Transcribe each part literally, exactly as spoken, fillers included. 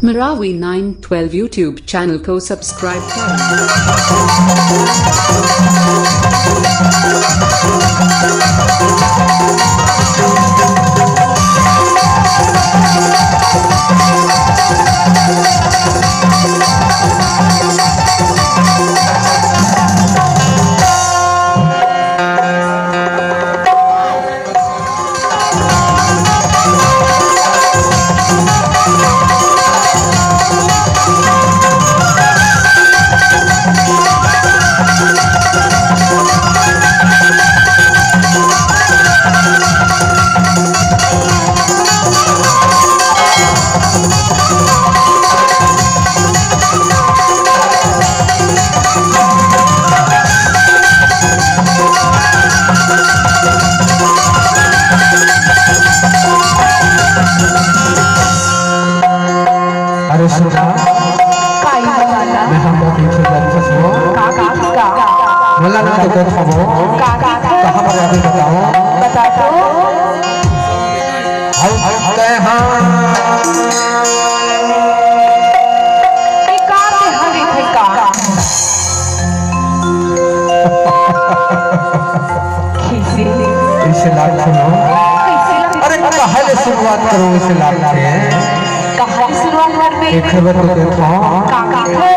Marawi nine twelve YouTube channel को subscribe करें। अरे सुना, काई बताना? मैं हमको पीछे जान से सुनो। का, का, का? बोला ना तो कुछ हो। का, का, का? कहाँ पर अभी बताओ? बता तो। हम, हम गए हाँ। ए, का के हरे थे का? खीसी। इसे लाल सुनो। कैसे लाल? अरे, कहाँ ले शुरुआत करो इसे लाल से? कहाँ ले शुरुआत कर दे? एक खबर तो देखो। का, का है?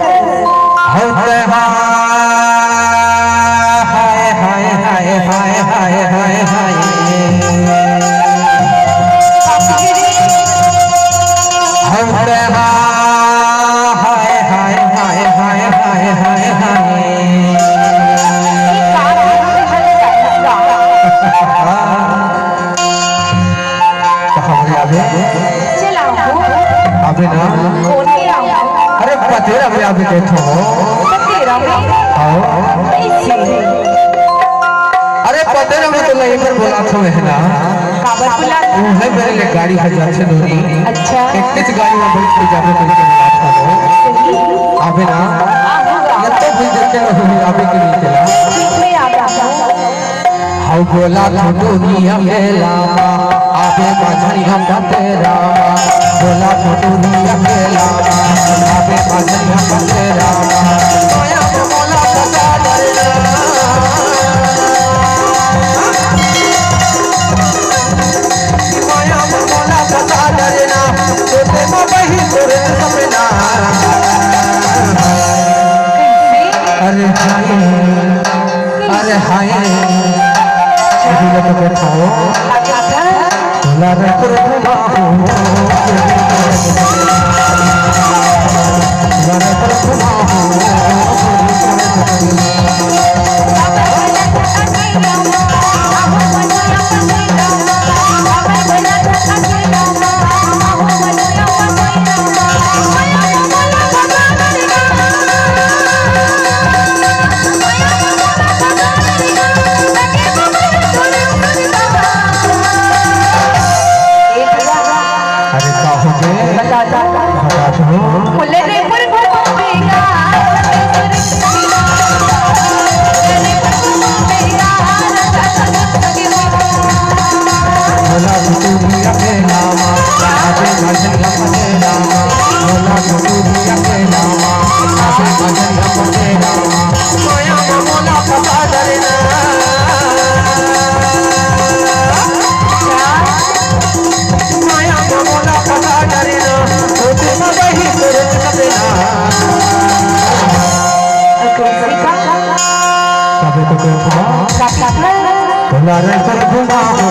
हर तरह हाय, हाय, हाय। हर तरह हाय, हाय, हाय। कहाँ गया बे? चला हो। अबे ना। कौन गया? अरे पतेरा में अभी बैठो हो। पतेरा में? आओ। कैसे? अरे पतेरा में तो नहीं पर बोला था मैं ना। काबर बोला? वो है मेरे लिए गाड़ी है जाते दूरी। अच्छा। एक किस गाड़ी में बैठ के जाबे करके बोला था वो। सही। अबे ना। आ, होगा। ये तो भी देखे ना हुई अभी के लिए चला। ठीक में आ गया। हौ बोला तो दुनिया के लामा, आबे मझरिया पतेरा। बोला तो दुनिया के लामा, आबे मझरिया पतेरा। माया में बोला तो का डरना। माया में बोला तो का डरना। तोते में बही तोरे सपना। अरे जाए। अरे हाय, अभी लोग को खाओ। बोला रे प्रभु बाबू। बोला रे प्रभु बाबू। अरे का हो गे? बता दो। बता दो। बोले रे बोला तू भी अकेला माँ, आगे भजन अपने रामा। बोला तू भी अकेला माँ, आगे भजन अपने रामा। माया में बोला पता डरना। माया में बोला पता डरना। तोते में बही तोरे सपना। तबे तो कहूँ। बोला रे प्रभु बाबू।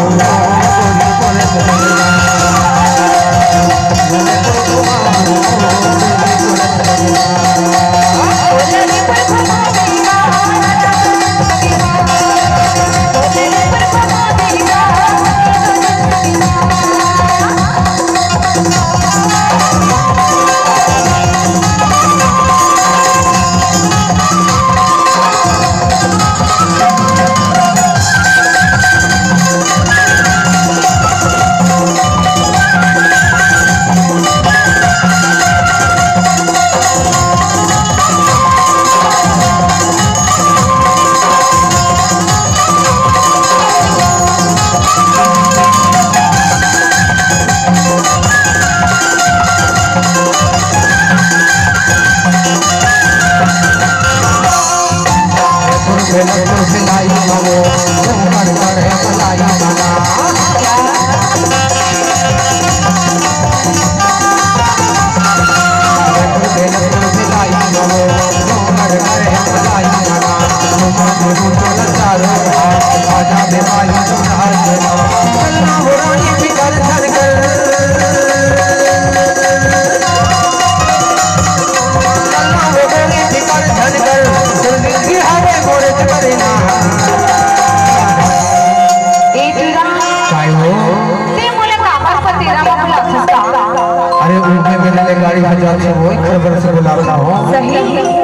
उहे मेरे ले गाड़ी में जात हे, वो एक खबर से बुलाता हूँ। सही।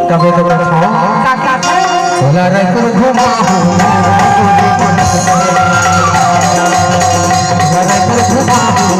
तबे तो बैठो। का, का, का? भोला रायपुर घुमा हूँ। भोला रायपुर घुमा हूँ।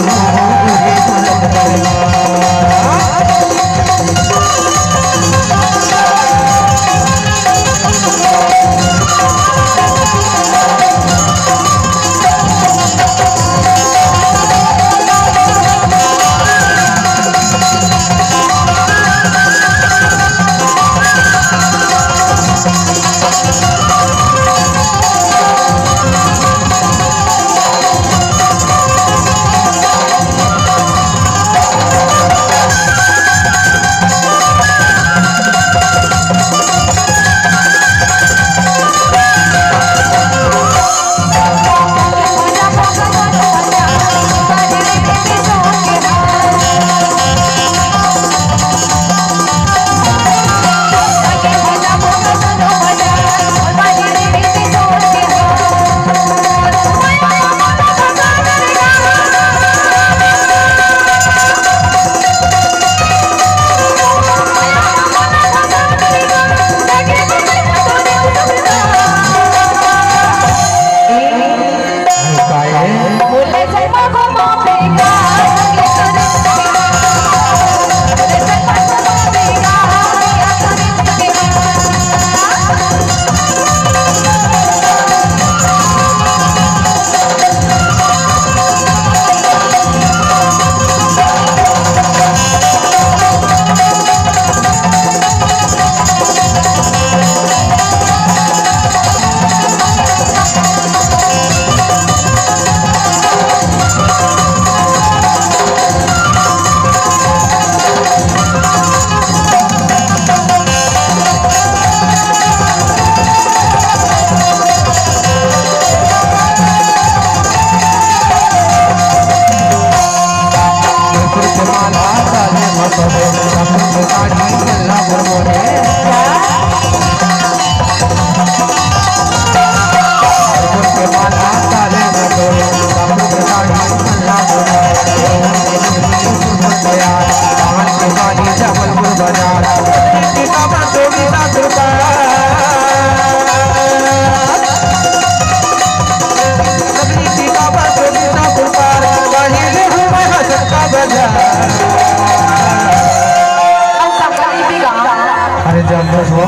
अरे जानत हो,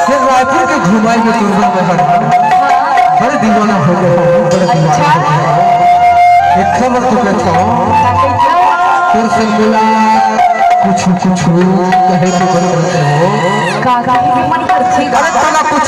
ये रायपुर के घुमाई में तुरबा में हर बड़े दीवाना हो गए हो, बड़े दीवाना हो गए हो। एक खबर तो कहता हूँ, तोर से मिला कुछ कुछ कहे के मन करते हो। का, का, मन करते अरे तोला कुछ